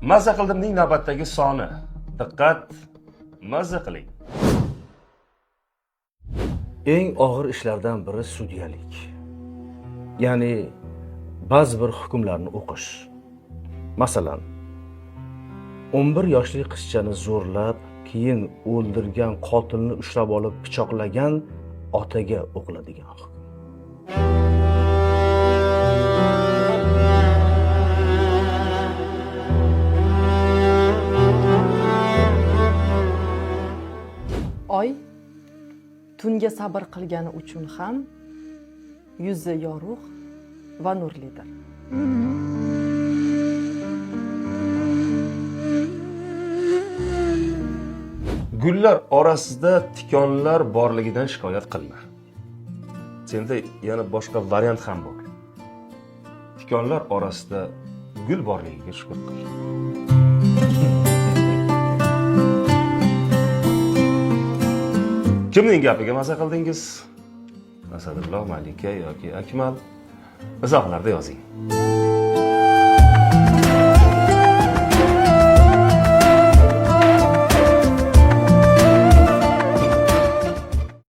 Mazza qildimning navbatdagi soni. Diqqat, mazza qiling. Eng og'ir ishlardan biri sudyalik. Ya'ni ba'zi bir hukmlarni o'qish. Masalan, 11 yoshli qizchani zo'rlab, keyin o'ldirgan qotilni ushlab olib pichoqlagan otaga o'qiladigan hukm. Oy tunga sabr qilgani uchun ham yuzi yorug' va nurlidir. Gullar orasida tikonlar borligidan shikoyat qilma. Senda yana boshqa variant ham bor. Tikonlar orasida gul borligiga shukr qil. Kimning gapiga maza qildingiz? Asadullo, Malika yoki Akmal? Izohlarda yozing.